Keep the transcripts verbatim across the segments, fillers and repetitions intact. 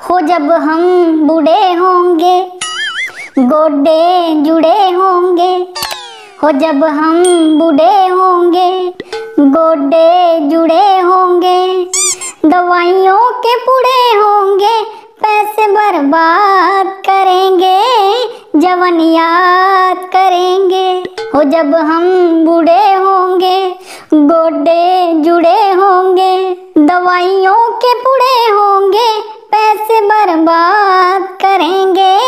हो जब हम बूढ़े होंगे, गोडे जुड़े होंगे। हो जब हम बूढ़े होंगे, गोडे जुड़े होंगे, दवाइयों के पूड़े होंगे, पैसे बर्बाद करेंगे, जवन याद करेंगे। हो जब हम बूढ़े होंगे, गोडे जुड़े होंगे, दवाइयों के पूड़े होंगे, पैसे बर्बाद करेंगे,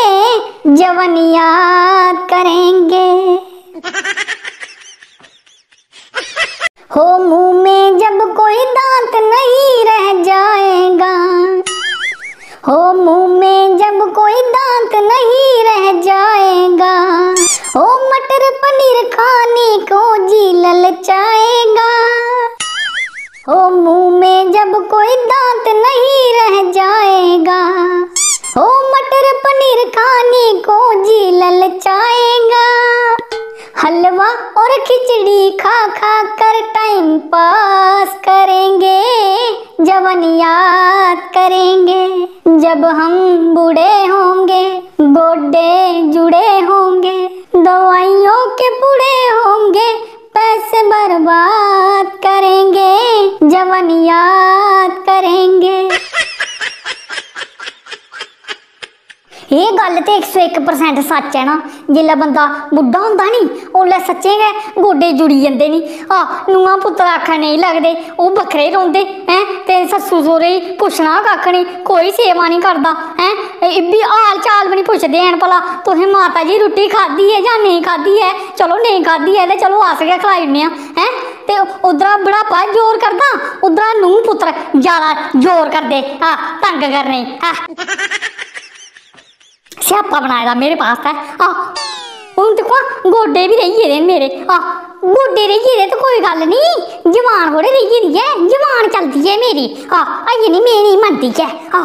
जवन याद करेंगे। हो मुंह में जब कोई दांत नहीं रह जाएगा, हो मुंह में जब कोई दांत नहीं रह जाएगा, हो मटर पनीर खाने को जी ललचाएगा। हो मुंह में जब कोई दांत नहीं रह जाएगा, हो मटर पनीर खाने को जी ललचाएगा। हलवा और खिचड़ी खा खा कर टाइम पास करेंगे, जवन याद करेंगे। जब हम बूढ़े होंगे, गोडे जुड़े होंगे, दवाइयों के पूड़े होंगे, पैसे बर्बाद करेंगे, जवन याद करेंगे। एह् गल्ल ते इक सौ इक percent सच्च ऐ ना। जिसलै बंदा बुड्ढा होंदा नी, उसलै सच्चें गै गोडे जुड़ी जंदे नी। आ, नूंहां पुत्तर आखन नेईं लगदे, ओह् बक्खरे रौंह्दे, हैं? ते सस्सू सौह्रे गी पुच्छना कक्ख निं, कोई सेवा निं करदा, हैं? इब्बी हाल चाल बी निं पुच्छदे हैन भला, तुसें माता जी रुट्टी खाद्धी ऐ जां नेईं खाद्धी ऐ? चलो, नेईं खाद्धी ऐ ते चलो, अस गै खलाई ओड़ने आं, हैं? ते उद्धरा बुढ़ापा जोर करदा, उद्धरा नूंह् पुत्तर जैदा जोर करदे, आ, तंग करने, आ। स्यापा बनाए दा मेरे पास्तै। आ, हून दिक्खो हां, गोडे बी रेही गेदे न मेरे। आ, गोडे रेही गेदे ते कोई गल्ल निं, जबान थोह्ड़े रेही गेदी ऐ, जबान चलदी ऐ मेरी। आ, अजें निं, में निं मनदी ऐ। आ,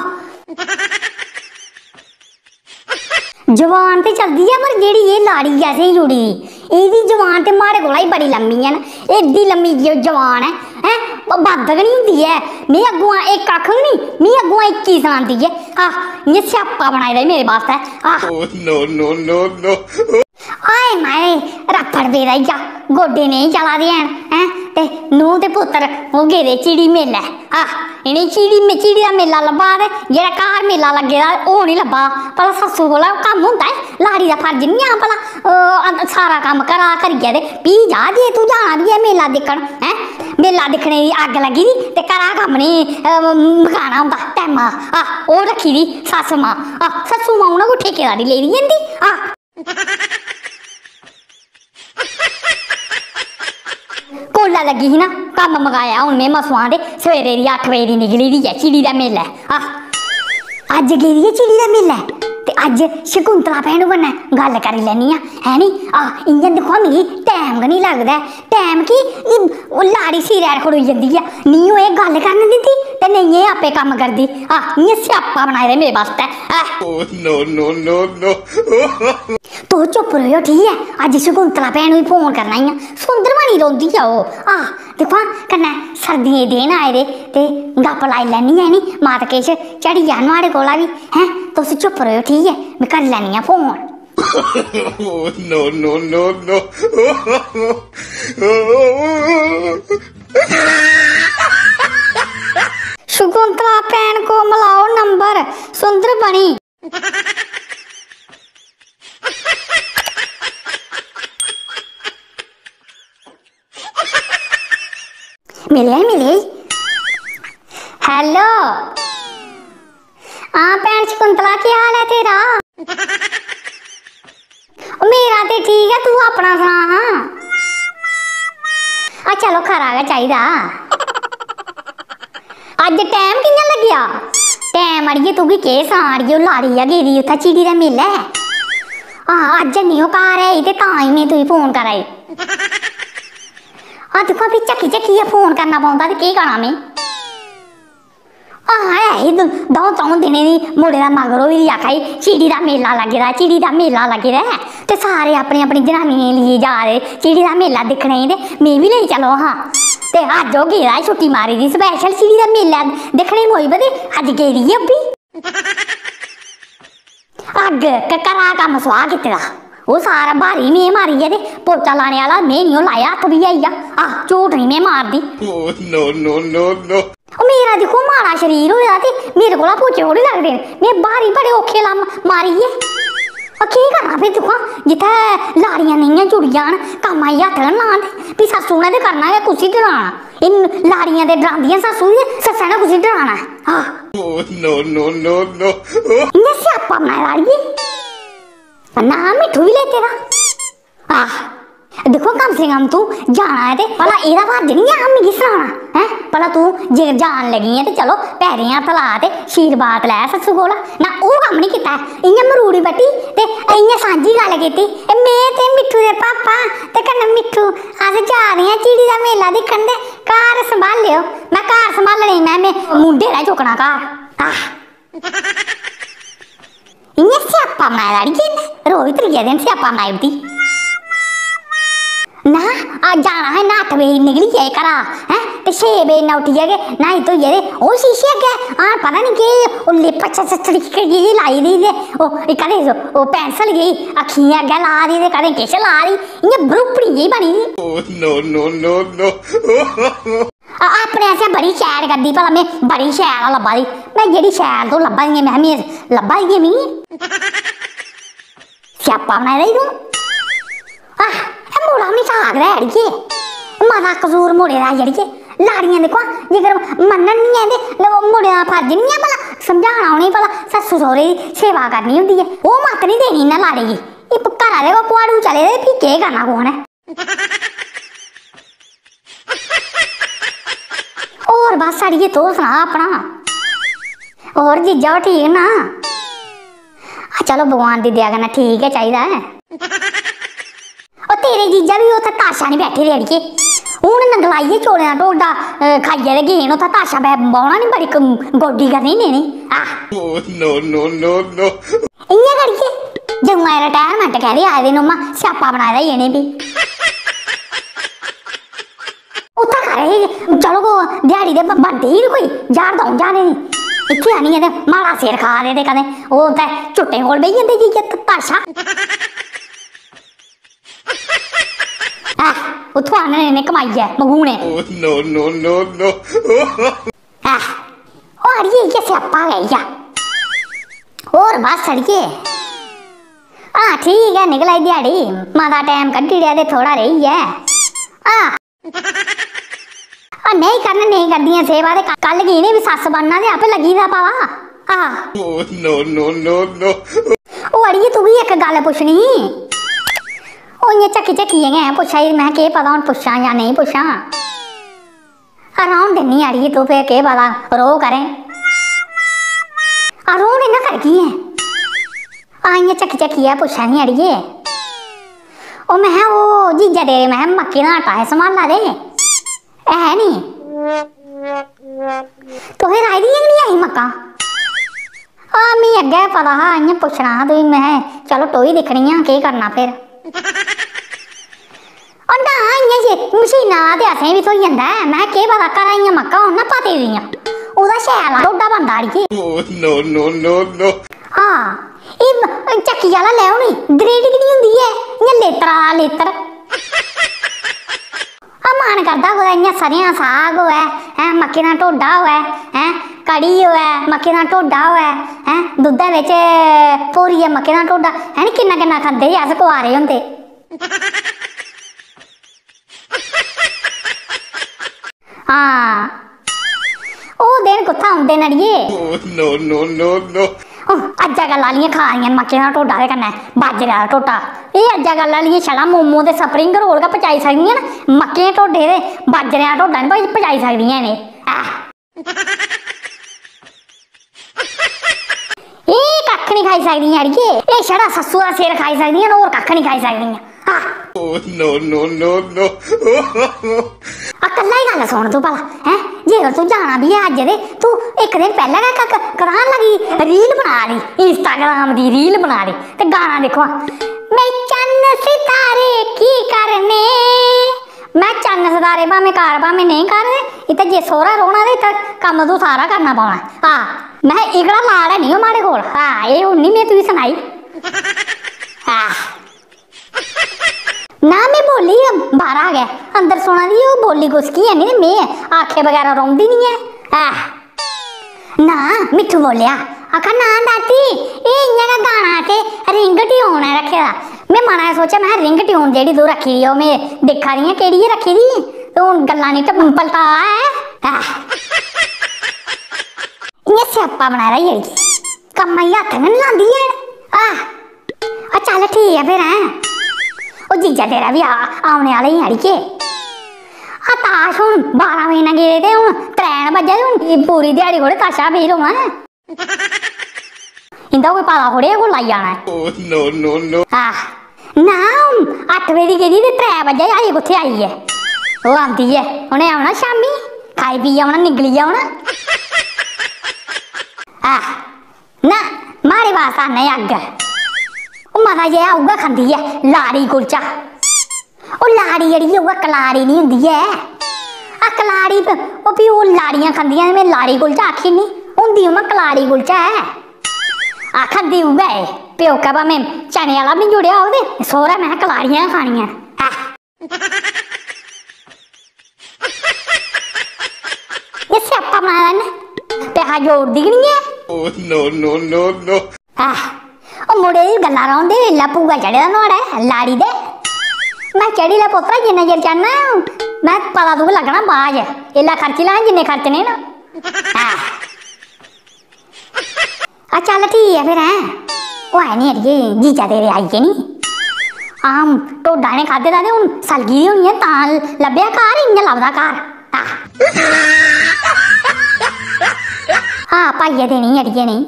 जबान ते चलदी ऐ, पर जेह्ड़ी एह् लाड़ी ऐ असेंगी जुड़ी दी, एह्दी जबान ते माड़े कोला ही बड़ी लम्मी ऐ ना। एड्डी लम्मी ज-, जबान ऐ, हैं? ओह् बंद गै निं होंदी ऐ। में अग्गुआं इक आखङ निं, मी अग्गुआं इक्की सनांदी ऐ। आह, इ'यां स्यापा बनाए दा ई मेरे बास्तै। आह। Oh, no, no, no, no। हाय माए, रप्पड़ पेदा ई जा, गोडे नेईं चला दे हैन, हैं? ते नूंह् ते पुत्तर ओह् गेदे चिड़ी मेलै। आह, इ'नें चिड़ी मे-, चिड़ी दा मेला लब्भा ते जेह्ड़ा घर मेला लग्गे दा, ओह् निं लब्भा। भला सस्सू कोला कम्म होंदा ऐ? लाड़ी दा फर्ज निं ऐ भला, अ, सारा कम्म घरा करियै ते फ्ही जा, जे तूं जाना बी ऐ मेला दिक्खन, हैं? मेला दिक्खने दी अग्ग लग्गी दी ते घरा कम्म निं, अ, मकाना होंदा टैमा। आ, ओह् रक्खी दी सस्स मां। आ, सस्सू मां उ'नें कोई ठेकेदारी लेई दी इं'दी? आ। कोला लग्गी ही ना, कम्म मकाया हून में मसुआं ते सवेरे दी अट्ठ बजे दी निकली दी ऐ चिड़ी दा मेलै। आह, अज्ज गेदी ऐ चिड़ी दा मेलै ते अज्ज शकुंतला भैनू कन्नै गल्ल करी लैनी आं, है नी? आह, इ'यां दिक्खो हां, मिगी टैम गै निं लगदा ऐ। टैम की, ओह् लाड़ी सिरै 'र खड़ोई जंदी ऐ, निं ओह् एह् गल्ल करन दिंदी ते नेईं एह् आपे कम्म करदी। आह, इ'यां स्यापा बनाए दे मेरे बास्तै। आह। Oh, no, no, no, no। तुस चुप्प र'वेओ, ठीक ऐ? अज्ज शकुंतला भैनू गी फोन करना ई आ। सुंदर बनी रौंह्दी ऐ ओह्। आह, दिक्खो हां, कन्नै सर्दियें दे दिन आए दे ते गप्प लाई लैन्नी आं नी, मत किश झड़ी जा नुहाड़े कोला बी, हैं? तुस चुप्प र'वेओ, ठीक ऐ? में करी लैन्नी आं phone. Oh, no, no, no, no। Shakuntala भैन को मिलाओ नंबर, सुंदर बनी। मिलेआ, मिलेआ। Hello। हां भैन शकुंतला, केह् हाल ऐ तेरा? ओ, मेरा ते ठीक ऐ, तू अपना सना हां। आ, चलो, खरा गै चाहिदा। अज्ज टैम कि'यां लग्गेआ? टैम, अड़िये, तुगी केह् सनां, अड़िये, ओह् लाड़ी ऐ गेदी उत्थै चिड़ी दे मेलै। हां, अज्ज निं ओह् घर ऐ ते तां ई में तुगी फोन करा दी। हां, दिक्खो, फ्ही झक्की-झक्कियै फोन करना पौंदा ते केह् करां में? हां, है ही द-, द'ऊं-त्र'ऊं दिनें दी मुड़े दा मगर होई दी, आखा दी, "चिड़ी दा मेला लग्गे दा, चिड़ी दा मेला लग्गे दा ऐ।" ते सारे अपनी-अपनी जनानियें लेइयै जा दे चिड़ी दा मेला दिक्खने गी, ते में बी लेई चलो हां। ते अज्ज ओह् गेदा ऐ, छुट्टी मारी दी, special चिड़ी दा मेला दिक्खने गी मोई बदे अज्ज गेदी ऐ ओह् बी। अग्ग, घरा दा कम्म सुआह् कीते दा। ओह् सारा ब्हारी में मारियै ते पोचा लाने आह्ला में निं, ओह् लाया हत्थ बी आई गेआ। आह, झूठ निं में मारदी। Oh, no, no, no, no। ओह् मेरा दिक्खो माड़ा शरीर होए दा ते मेरे कोला पोचे थोड़ी लगदे न। में ब्हारी बड़े औखे लाम-, मारियै। ओह् केह् करना फ्ही दिक्खो हां, जित्थै लाड़ियां नेहियां जुड़ी जान, कम्म आई हत्थ गै लान ते फ्ही सस्सू ने ते करना गै, कुसी डराना? एह् लाड़ियां ते डरांदियां सस्सू गी, सस्सै ने कुसी डराना ऐ? आह। Oh, no, no, no, no। इ'यां स्यापा बनाए दा अड़िये। ना मिट्ठू बी लेते दा। आह, दिक्खो, कम से कम तू जाना ऐ ते भला एह्दा फर्ज निं ऐ हा मिगी सनाना, हैं? भला तू जेकर जान लगी ऐ ते चलो पैरें हत्थ ला ते शीरबाद लै सस्सू कोला। ना, ओह् कम्म निं कीता ऐ। इ'यां मरूड़ी बट्टी ते इ'यां सांझी गल्ल कीती। "ए, में ते मिट्ठू दे पापा ते कन्नै मिट्ठू, अस जा दे आं झिड़ी दा मेला दिक्खन ते घर संभालेओ।" में घर संभालने, में, में मुंढे दा चुक्कना घर। आह। इ'यां स्यापा बनाए दा अड़िये इ'न्नै, रोज त्रिये दिन स्यापा बनाई ओड़दी। ना, अज्ज जाना हा इ'न्नै अट्ठ बजे निकली गेआ घरा, हैं, ते छे बजे इ'न्नै उट्ठियै गै न्हाई धोइयै ते ओह् शीशे अग्गें, हां, पता निं केह्, ओह् लिप च छड़की जेही लाई दी ते ओह् कदें ओह् पैंसल जेही अक्खियें अग्गें ला दी ते कदें किश ला दी, इ'यां बरूपड़ी जेही बनी दी। Oh, no, no, no, no। आ-, अपने आसेआ बड़ी शैल करदी, भला में बड़ी शैल लब्भा दी। में जेह्ड़ी शैल तूं लब्भा दी ऐ, में, में लब्भा दी ऐ मिगी। स्यापा बनाए दा ई तूं। आह, एह् मुड़ा बी साख दा ऐ अड़िये। मता कसूर मुड़े दा ऐ अड़िये। लाड़ियां दिक्खो, जेकर मन्नन निं ऐ ते ओह् मुड़े दा फर्ज निं ऐ भला समझाना उ'नेंगी भला सस्सु सौह्रे दी सेवा करनी होंदी ऐ। ओह् मत्त निं देनी इ'नें लाड़े गी। एह् घरा दे गै कुआड़ू चले दे, फ्ही केह् करना कुसै ने? होर बस अड़िये, तूं सना अपना। होर जीजा होर ठीक ना? आ, चलो, भगवान दी दया कन्नै ठीक गै चाहिदा ऐ। ओ, तेरे जीजा बी उत्थै ताशा निं बैठे दे अड़िये। हून नंगलाइयै चौलें दा ढोडा, अ, खाइयै ते गे न उत्थै, ताशा बै-, बौह्ना निं, बड़ी क-, गौड्डी करनी इ'नें। आह। Oh, no, no, no, no। इ'यां करियै जदूं आए retirement कैह्दे आए दे न, उ'आं स्यापा बनाए दा ई इ'नें बी। उत्थै खरे हे, चलो, को ध्याड़ी दे ब-, बनदी ही कोई ज्हार द'ऊं ज्हारें दी। इत्थै आनियै ते माड़ा सिर खा दे ते कदें ओह् उत्थै चुट्टें कोल बेही जंदे जाइयै त-, ताशा। आह, उत्थुआं आह्नने इ'नें कमाइयै मगूने। Oh, no, no, no, no। आह, ओह् अड़िये, इ'यै स्यापा गै इ'यै। होर बस अड़िये। हां, ठीक ऐ, निकला दी ध्याड़ी। मता टैम कड्ढी ओड़ेआ ते थोह्ड़ा रेही गेआ। आह। ओह् नेईं करन, नेईं करदियां सेवा ते कल गी इ'नें बी सस्स बनना ते आपे लग्गी दा पवा। आह। Oh, no, no, no, no। ओह् अड़िये, तुगी इक गल्ल पुच्छनी ही। ओह् इ'यां झक्की झक्कियै गै पुच्छा दी, में केह् पता हून पुच्छां जां नेईं पुच्छां। आ, रौह्न दिन्नी अड़िये, तूं फिर केह् पता, रोह् करें। आ, रोह् निं ना करगी ऐ। आ, इ'यां झक्की झक्कियै पुच्छा नी अड़िये। ओ, महैं, ओ जीजा तेरे, महैं, मक्कें दा आटा ऐ सम्हाला दे। ऐ नी? तुसें राही दियां गै निं ऐ ही मक्कां? आ, मी अग्गें पता हा, इ'यां पुच्छना हा तुगी, महैं, चलो, टोही दिक्खनी आं, केह् करना फिर। ओ ना, इ'यां जे मशीना दा ते असें बी थ्होई जंदा ऐ। महैं, केह् पता, घरा दियां मक्कां होन ना पते दियां, ओह्दा शैल ढोडा बनदा, अड़िये। Oh, no, no, no, no। हां, एह् म-, चक्की आह्ला लैओ नी, दरेड़ी गै निं होंदी ऐ, इ'यां लेतरा दा लेतर। आ, मन करदा कुतै इ'यां सरेआं साग होऐ, हैं, मक्कें दा ढोडा होऐ, हैं, कढ़ी होऐ, मक्कें दा ढोडा होऐ, हैं, दुद्धै बिच भोरियै मक्कें दा ढोडा, है नी, किन्ना किन्ना खंदे हे अस कुआरे होंदे। हां, ओह् दिन कुत्थै औंदे न अड़िये? Oh, no, no, no, no। हूं, अज्जै कल्लै आह्लियां खा दियां न मक्कें दा ढोडा ते कन्नै बाजरे दा ढोडा। एह् अज्जै कल्लै आह्लियां छड़ा मोमो ते spring roll गै पचाई सकदियां न, मक्कें दे ढोडे ते बाजरे दा ढोडा निं पचाई सकदियां न एह्। ऐह। एह् कक्ख निं खाई सकदियां अड़िये, एह् छड़ा सस्सू दा सिर खाई सकदियां न, होर कक्ख निं खाई सकदियां। आह। Oh, no, no, no, no। आ, कल्ला ही गल्ल सुन तू भला, हैं? जेकर तू जाना बी ऐ अज्ज ते तू इक दिन पैह्लें गै क-, क-, करान लगी, reel बना दी, Instagram दी reel बना दी ते गाना दिक्खो हां, "में चन्न सितारे की करने।" में चन्न सितारे भामें कर भामें नेईं कर, इत्थै जे सौह्रै रौह्ना ते इत्थै कम्म तू सारा करना पौना। हां, में एह्कड़ा लाड़ है निं ओ माड़े कोल। हां, एह् हून निं में तुगी सनाई। आह। ना, में बोल्ली बाह्रा गै, अंदर सुना दी ओह् बोल्ली कुसकी ऐ निं ते में आखे बगैरा रौंह्दी निं ऐ। आह। ना, मिट्ठू बोल्लेआ, आखा, "ना दादी, एह् इ'यां गै गाना ते रिंग ट्यून ऐ रक्खे दा।" में मना च सोचेआ, महां, "रिंग ट्यून जेह्ड़ी तूं रक्खी दी, ओह् में दिक्खा दी आं, केह्ड़ी ऐ रक्खी दी?" ते हून गल्लां निं ट-, पलटा ऐ। आह। इ'यां स्यापा बनाए दा ई अड़िये। कम्मै गी हत्थ गै निं लांदी ऐ। आह। आ चल ठीक ऐ फिर, हैं? ओह् जीजा तेरा बी आ-, औने आह्ला ई अड़िये। आ ताश हून बारां बजे ने गेदे ते हून त्रै न बज्जे दे, हून पूरी ध्याड़ी थोड़े कशा बेही रौह्ना ऐ। इं'दा कोई पता थोड़े ऐ कु'लै आई जाना ऐ। Oh, no, no, no। आह, ना, हून अट्ठ बजे दी गेदी ते त्रै बज्जे, अजें कुत्थै आई ऐ? ओह् आंदी ऐ, उ'नें औना शामीं, खाई पी औना, निकली औना। आह, ना, माड़े बास्तै आह्ने अग्ग। ओह् मता जेहा उ'ऐ खंदी ऐ, लाड़ी कुल्चा। ओह् लाड़ी जेह्ड़ी ऐ, उ'ऐ कलाड़ी निं होंदी ऐ। आ कलाड़ी प-, ओह् फ्ही ओह् लाड़ियां खंदियां ते में लाड़ी कुल्चा आखी निं, होंदी उ'आं कलाड़ी कुल्चा ऐ। आ खंदी उ'ऐ ऐ। प्योकै भामें चने आह्ला बी जुड़ेआ होग ते सौह्रै में कलाड़ियां गै खानियां। हैं। एह् स्यापा बनाए दा इ'न्नै। पैहा जोड़दी गै निं ऐ। Oh, no, no, no, no। आह, ओह् मुड़े दी गल्लां रौंह्दे, इसलै भूआ चढ़े दा नुहाड़ै, लाड़ी दे। में चढ़ी लै पुत्तरा, जिन्ना चिर चढ़ना ऐ, में पता तुगी लग्गना बाद च। इसलै खर्ची लै जिन्ने खर्चने न। आह। आ चल ठीक ऐ फिर, हैं? ओह् है निं अड़िये, जीजा तेरे आई गे निं। आम, ढोडा इ'नें खाद्धे दा ते हून सलगी दी होनी ऐ, तां लब्भेआ घर, इ'यां लभदा घर। आह। आह, पाइयै देनी अड़िये नेईं।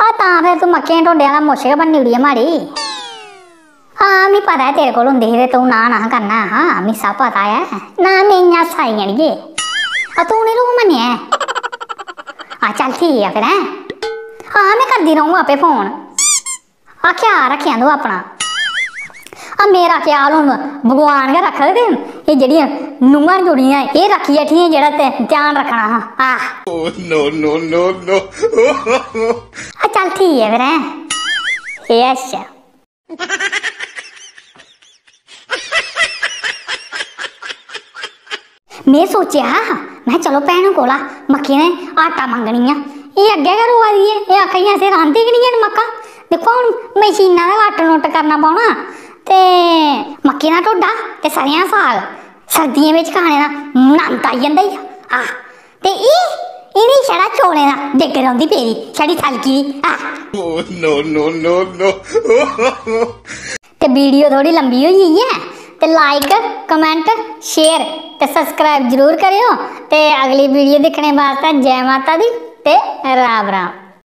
आ तां फिर तूं मक्कें ढोडे आह्ला मुच्छ गै भन्नी ओड़ी ऐ माड़ी। हां, मी पता ऐ तेरे कोल होंदे हे ते तूं ना, ना करना हा, मी सब पता ऐ। ना, में इ'यां हस्सा दी अड़िये। आ, तूं निं रूह मन्नेआ ऐ। आ, चल ठीक ऐ फिर, हैं? हां, में करदी रौह्ङ आपे फोन। आ, ख्याल रक्खेआं तूं अपना। आ, मेरा ख्याल हून भगवान गै रखदे न। एह् जेह्ड़ियां नूहां न जुड़ियां, एह् रक्खियै ठीक जेह्ड़ा ते ध्यान रक्खना हा। आ। Oh, no, no, no, no। आ, चल ठीक ऐ फिर, हैं? एह् अच्छा। में सोचेआ हा, में चलो भैनू कोला मक्कें दा आटा मंगनी आं। एह् अग्गें गै रोआ दी ऐ, एह् आखा दी असें रांह्दी गै निं हैन मक्कां। दिक्खो हून मशीना दा कट्ट-नुट्ट करना पौना ते मक्कें दा ढोडा ते सरेआं दा साग सर्दियें बिच खाने दा नंद आई जंदा ई। आह, ते एह्, इ'नें छड़ा चौलें दा डिग्ग रौंह्दी पेदी, छड़ी सलगी दी। आह। Oh, no, no, no, no। ते video थोड़ी लंबी होई गेई ऐ, ते like, comment, share ते subscribe जरूर करेओ। ते अगली video दिक्खने बास्तै जै माता दी ते राम राम।